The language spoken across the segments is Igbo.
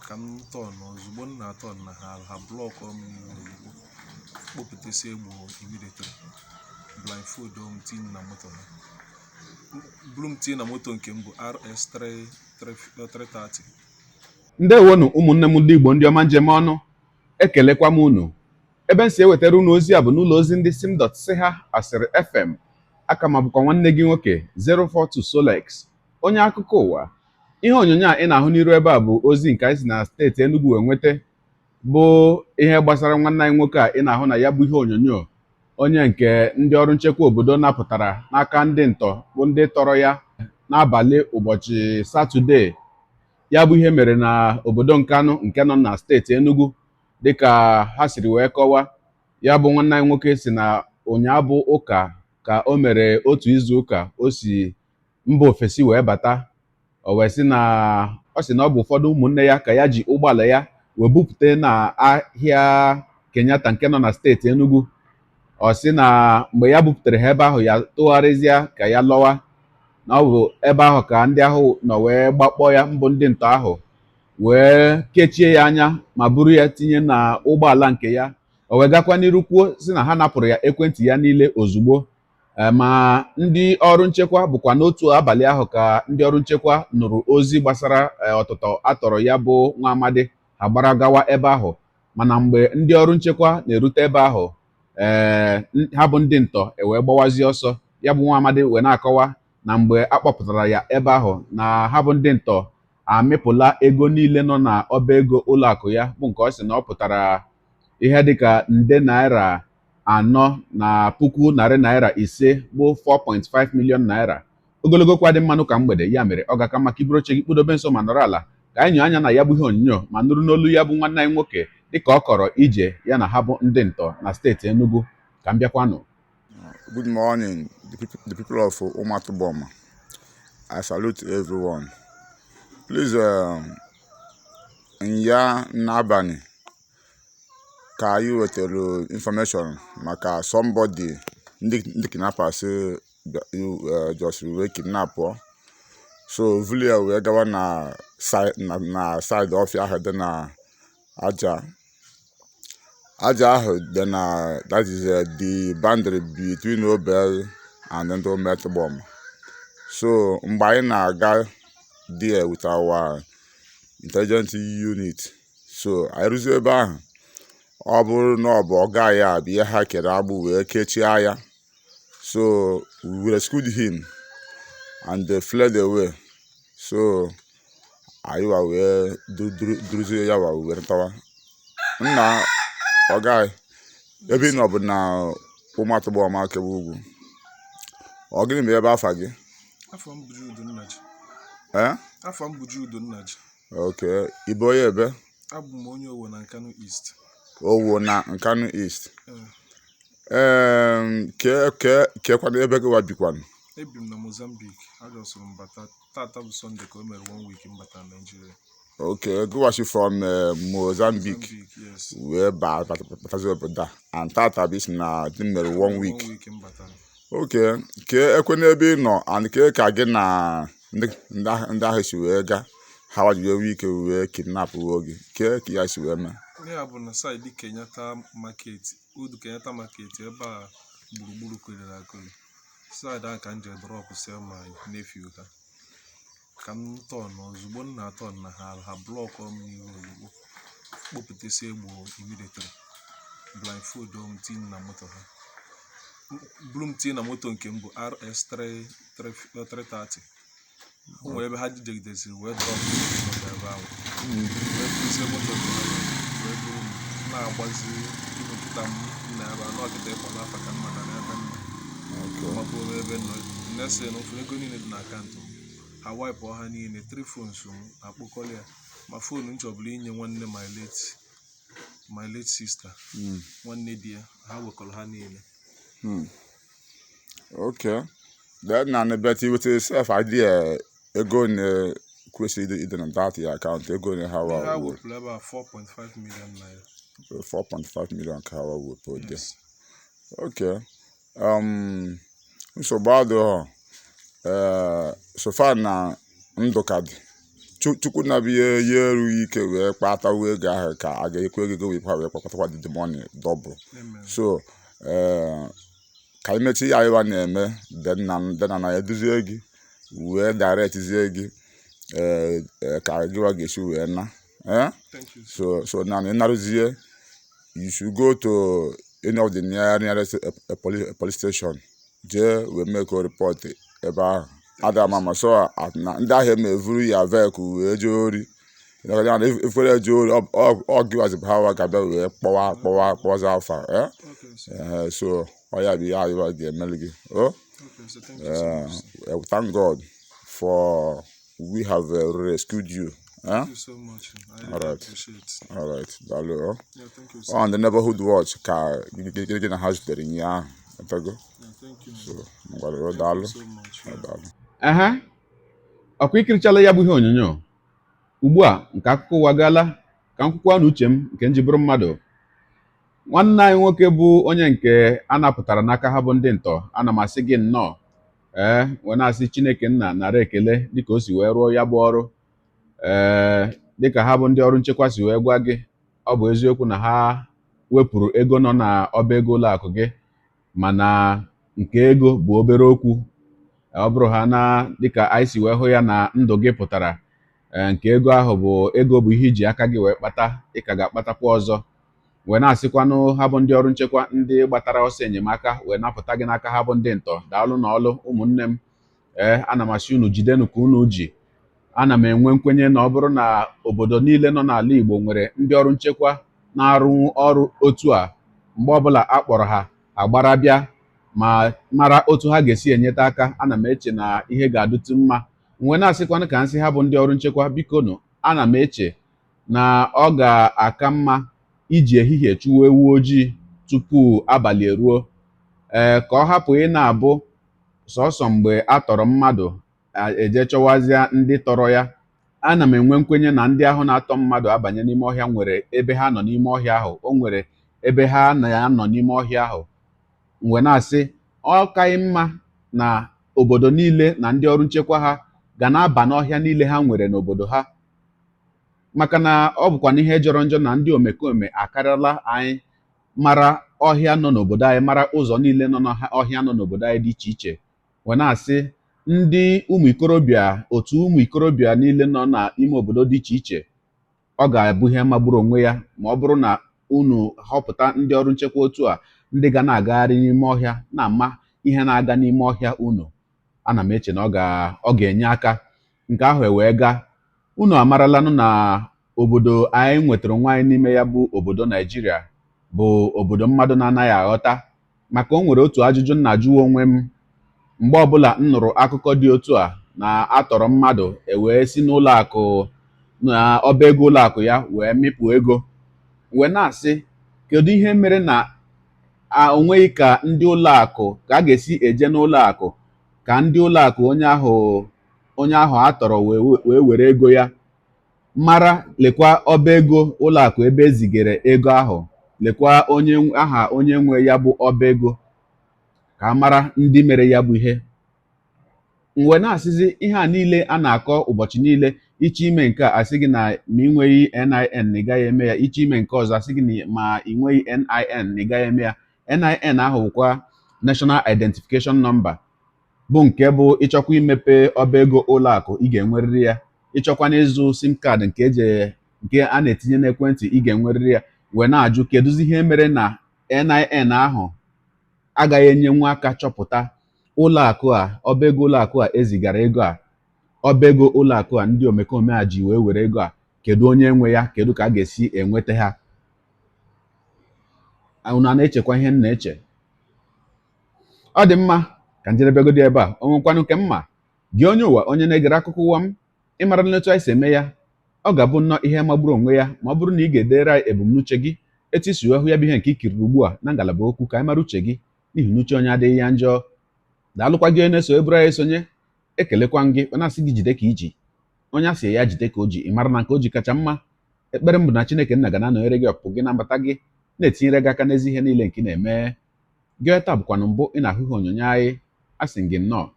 Ka m turn, ozugbo m na-aturn na ha, ha block m n'ihu ozugbo, kpọpụtasị egbe immediately, blindfold m, tinye na moto ha, buru m tinye na moto nke m bụ RS 330. Ndewonu, ụmụnne m ndị Igbo, ndị ọma njem ọnụ. Ekelekwa m unu. Ebe m si ewetara unu ozi a bụ n'ụlọ ozi ndị sim dot si ha asịrị FM. Aka ma bụkwa nwanne gị nwoke 042 Solex, onye akụkọ ụwa. Ihe onyonyo a ị na-ahụ n'iru ebe a bụ ozi nke anyị si na steeti Enugu wee nweta, bụ ihe gbasara nwanne anyị nwoke a ị na-ahụ na ya bụ ihe onyonyo, onye nke ndị ọrụ nchekwa obodo napụtara n'aka ndị ntọ, bụ ndị tọrọ ya n'abalị ụbọchị Satọde. Ya bụ ihe mere na obodo Nkanụ nke nọ na steeti Enugu. Dịka ha siri wee kọwa, ya bụ nwanne anyị nwoke si na ụnyaa bụ ụka ka o mere otu izu ụka o si mba ofesi wee bata. O wee sị na ọ sị na ọ bụ ụfọdụ ụmụnne ya ka ya ji ụgbọala ya wee bupute na ahịa Kenyatta nke nọ na steeti Enugu. Ọ sị na mgbe ya buputere ha ebe ahụ, ya tụgharịzịa ka ya lọwa, na ọ bụ ebe ahụ ka ndị ahụ nọ wee gbakpọ ya mbụ, ndị ntọ ahụ wee kechie ya anya ma buru ya tinye na ụgbọala nke ya. O wee gakwa n'iru kwuo sị na ha napụrụ ya ekwentị ya niile ozugbo. Ma ndị ọrụ nchekwa bụkwa n'otu abalị ahụ ka ndị ọrụ nchekwa nụrụ ozi gbasara ọtụtụ atọrọ ya bụ nwa amadi. Ha gbara gawa ebe ahụ, mana mgbe ndị ọrụ nchekwa na-erute ebe ahụ, ha bụ ndị ntọ ewee gbawazie ọsọ. Ya bụ nwa amadi wee na-akọwa na mgbe a kpọpụtara ya ebe ahụ, na ha bụ ndị ntọ amịpụla ego niile nọ na ọba ego ụlọakụ ya, bụ nke ọ sị na ọ pụtara ihe dịka nde naira 4 na puku narị naira 5, bụ 4.5 million naira. Ogologo kwa dị mmanụ ka mgbede. Ya mere, ọ ga-aka maka iburu oche gị, kpụdobe nso ma nọrọ ala ka anyị nyoo anya na ya bụ ihe onyonyo ma nụrụ n'olu ya bụ nwanne anyị nwoke dịka ọ kọrọ ije ya na ha bụ ndị ntọ na steeti Enugu. Ka m bịakwanụ. Good morning, the people of Umatuboma. I salute everyone. Please, nya n'abalị ka anyị wetara information maka somebody ndị kidnappers just wee kidnap. So vuli ya wee gawa na side ọfịa ahụ dị na aja aja ahụ dị na, that is the boundary between Obel and ndị Umetubom. So mgbe anyị na-aga there with our intelligence unit, so anyị rụzie ebe ahụ, ọ bụrụ na ọ bụ ọga ya bụ ihe ha kere agbụ wee kechie ya. So we rescued him and they fled away. So anyị wa wee duruzie ya wa wee tawa nna ọga anyị. Ebe ị nọ bụ na Ụmụatụgbọma Akebe Ugwu. Ọ gịnị bụ ebe afa gị? Afọ m bụ Jude Nnaji. Eh? Afọ m bụ Jude Nnaji. Okay, ị bụ onye ebe? Abụ m onye Owo na Nkanu East. Owo na Nkanu East? Ee. Ke kekwanụ ebe gị wa bikwanụ? Ebi m na Mozambique. Ajọsụrụ m bata tata bụ Sunday ka o mere one week m batara Nigeria. Okay, gịwachi from Mozambique? Mozambique, yes. Wee batazi obodo a, and tata bụ isi na dị mere one week. One week m batara. Okay, ke ekwe n'ebe ị nọ and ke ka gị na ndị ahụ si wee gaa, ha waji wee nwee ike wee kidnap gị, ke ka ya si wee mee? Ya bụ na side Kenyatta Market, Old Kenyatta Market, ebe a gburugburu kwerere akụrụ side ahụ ka m jere drop sell my nephew ha. Ka m turn, ozugbo m na-aturn na ha, ha block m n'ihu ozugbo, kpọpụtasị egbe immediately, blindfold m, tinye na moto ha, buru m tinye na moto nke m bụ RS 330. O nwere ebe ha jidegidesiri wee drop moto ebe ahụ, wee buruzie moto nke ha wee buru m na-agbazi ihu. Nkịta m na ebe a nọkịta ịkpọ n'afa ka m mata n'ebe m nọ. Gbapụ ebe m nọ na-ese na ofu ego niile dị na akaụntụ m, ha wipe ha niile. Three phones m akpọkọrọ ya, ma phone m chọburu inye nwanne my late sister, nwanne di ya, ha wekọrọ ha niile. Okay. Then na but you with self idea ego ne kwesịrị ịdị na that your account, ego ne ha wa Ihe ha wo wepụrụ ebe a, 4.5 million naira. 4.5 million ka ha wa wepụ there? Yes. Okay. Nsogbu adịghọ. So far na ndụ ka dị. Chukwu na bụ ihe ya erughị ike wee kpatawa ego ahụ ka a ga-ekwe ego wee wee kpatakwa the money double. Amen. So ka anyị mechie ya, anyị na-eme then na eduzie gị wee directzie gị ka gịwa ga-esi wee na eh? Thank you, sir. So now ị narụzie, you should go to any of the nearest police station, jee wee make a report ebe ahụ. Ada ama ma so na ndị ahụ emevuru ya vehicle wee jee ori efere eje ori, ọ gịwazi bụ ha wa ga-abịa wee kpọwa kpọwa kpọwazi afa eh? Okay, sir. So ọ ya bụ ihe anyị ga-emelu gị o. Okay, sir. Thank you so much, sir. Thank God for we have rescued you, eh? Thank you so much. I really All right. appreciate. All right, daalụ o. Yeah, thank you, sir. On the neighborhood watch ka gị na ha zutere nye ahụ etago. Yeah, thank you. So ngwara o. Thank Daalụ. you so much. Yeah. Daalụ. Ehe, ọkwa ikirichala ya bụ ihe onyonyo ugbu a nke akụkọ ụwa gaala ka m kwukwa na uche m nke m ji bụrụ mmadụ. Nwanne anyị nwoke bụ onye nke a napụtara n'aka ha bụ ndị ntọ, ana m asị gị nnọọ. Ee, wee na-asị Chineke nna nara ekele dịka o si wee rụọ ya bụ ọrụ. Ee, dịka ha bụ ndị ọrụ nchekwa si wee gwa gị, ọ bụ eziokwu na ha wepụrụ ego nọ na ọba ego ụlọ akụ gị, mana nke ego bụ obere okwu. Ọ bụrụ ha na dịka anyị si wee hụ ya na ndụ gị pụtara, ee, nke ego ahụ bụ ego bụ ihe iji aka gị wee kpata, ị ka ga-akpatakwa ọzọ. Wee na-asịkwanụ ha bụ ndị ọrụ nchekwa ndị gbatara ọsọ enyemaka wee napụta gị n'aka ha bụ ndị ntọ, daalụ na ọlụ, ụmụnne m. Ee, ana m asị unu jidenụ ka unu ji. Ana m enwe nkwenye na ọ bụrụ na obodo niile nọ n'ala Igbo nwere ndị ọrụ nchekwa na-arụ ọrụ otu a, mgbe ọbụla a kpọrọ ha agbara bịa ma mara otu ha ga-esi enyeta aka, ana m eche na ihe ga-adịtụ mma. Wee na-asịkwanụ ka nsị ha bụ ndị ọrụ nchekwa, biko nụ, ana m eche na ọ ga-aka mma iji ehihie chụwa ewu ojii tupu abalị eruo, ee, ka ọ hapụ ị na-abụ sọsọ mgbe a tọrọ mmadụ eje chọwazịa ndị tọrọ ya. Ana m enwe nkwenye na ndị ahụ na-atọ mmadụ abanye n'ime ọhịa nwere ebe ha nọ n'ime ọhịa ahụ, o nwere ebe ha na-anọ n'ime ọhịa ahụ. Mgbe na-asị ọ kaghị mma na obodo niile na ndị ọrụ nchekwa ha ga na-aba n'ọhịa niile ha nwere n'obodo ha, maka na ọ bụkwa na ihe jọrọ njọ na ndị omekome akarịala anyị mara ọhịa nọ n'obodo anyị, mara ụzọ niile nọ n'ọhịa nọ n'obodo anyị dị iche iche. Wee na-asị ndị ụmụ ikorobịa, otu ụmụ ikorobịa niile nọ n'ime obodo dị iche iche, ọ ga-abụ ihe magburu onwe ya ma ọ bụrụ na unu họpụta ndị ọrụ nchekwa otu a, ndị ga na-agagharị n'ime ọhịa na-ama ihe na-aga n'ime ọhịa unu. Ana m eche na ọ ga-enye aka nke ahụ ewee gaa. Unu amaralanụ na obodo anyị nwetara onwe anyị n'ime ya bụ obodo Naijiria bụ obodo mmadụ na-anaghị aghọta, maka o nwere otu ajụjụ m na-ajụwa onwe m mgbe ọbụla m nụrụ akụkọ dị otu a na atọrọ mmadụ ewee si n'ụlọ akụ na ọba ego ụlọ akụ ya wee mịpụ ego, wee na-asị kedu ihe mere na a onweghị ka ndị ụlọ akụ ka a ga-esi eje n'ụlọ akụ ka ndị ụlọ akụ onye ahụ a tọrọ wee were ego ya, mara lekwa ọba ego ụlọ akụ ebe ezigere ego ahụ, lekwa onye aha onye nwe ya bụ ọba ego, ka a mara ndị mere ya bụ ihe. M wee na-asịzi ihe a niile a na-akọ ụbọchị niile, ịchọ ime nke a, asị gị na ma ị nweghị NIN na ị gaghị eme ya, ịchọ ime nke ọzọ, asị gị na ma ị nweghị NIN na ị gaghị eme ya. NIN ahụ bụkwa National Identification Number, bụ nke bụ ịchọkwa imepe ọba ego ụlọ akụ, ị ga-enwerịrị ya, ịchọkwa n'ịzụ SIM card nke eji nke a na-etinye n'ekwentị, ị ga-enwerịrị ya. Wee na-ajụ kedụzi ihe mere na NIN ahụ agaghị enyenwu aka chọpụta ụlọ akụ a, ọba ego ụlọ akụ a ezigara ego a, ọba ego ụlọ akụ a ndị omekome a ji wee were ego a, kedu onye nwe ya, kedu ka a ga-esi enweta ha? Unu a na-echekwa ihe m na-eche? Ọ dị mma ka njedebegodi ebe a. O nwekwanụ nke mma gị, onye ụwa, onye na-egere akụkọ ụwa m, ịmara n'otu anyị si eme ya. Ọ ga-abụ nnọọ ihe magburu onwe ya ma ọ bụrụ na ị ga-edere anyị ebumnuche gị, etu isi wee hụ ya bụ ihe nke ikiriri ugbu a na ngalaba okwu, ka anyị mara uche gị, n'ihi na uche onye adịghị ya njọ. Daalụkwa gị onye na-eso eburu anyị esonye. Ekelekwa m gị, ọ na-asị gị jide ka iji. Onye asị ya jide ka o ji, ị mara na nke o ji kacha mma. Ekpere m bụ na Chineke nna ga na-anọnyere gị, ọpụpụ gị na mbata gị, na-etinyere gị aka n'ezi ihe niile nke ị na-eme. Gị taa bụkwanụ mbụ ị na-ahụ ihe onyonyo anyị, asị gị nnọọ.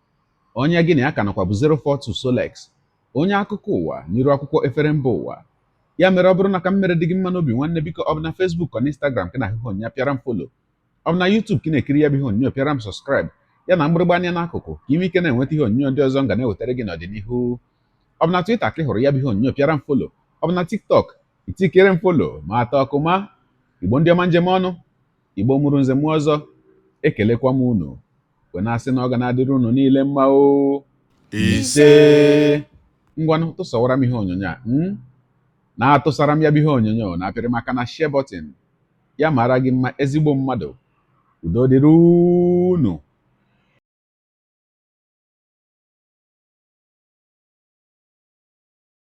Onye gị na ya ka nọkwa bụ 042 Solex. Onye akụkọ ụwa n'iru akwụkwọ efere mba ụwa. Ya mere, ọ bụrụ na ka m mere dị gị mma n'obi, nwanne, biko, ọ bụ na Facebook, ọ na Instagram ka na-ahụ ihe onyonyo, pịara m follow. Ọ bụ na YouTube ka ị na-ekiri ya bụ ihe onyonyo, pịara m subscribe, ya na mgbịrịgba anya n'akụkụ, ka ime ike na-enweta ihe onyonyo ndị ọzọ m ga na-ewetara gị n'ọdịnihu. Ọ bụ na Twitter ka ị hụrụ ya bụ ihe onyonyo, pịara m follow. Ọ bụ na TikTok, itikere m follow ma atọ ọkụma. Igbo ndị ọma, njem ọnụ, Igbo mụrụ nze mụọ ọzọ, ekelekwa m unu wee na-asị na ọ ga na-adịrị unu niile mma o. Ise. Ngwanụ, tụsawara m ihe onyonyo a, na-atụsara m ya bụ ihe onyonyo, na-apịrị maka na share button. Ya mara gị mma, ezigbo mmadụ. Udo dịrị unu.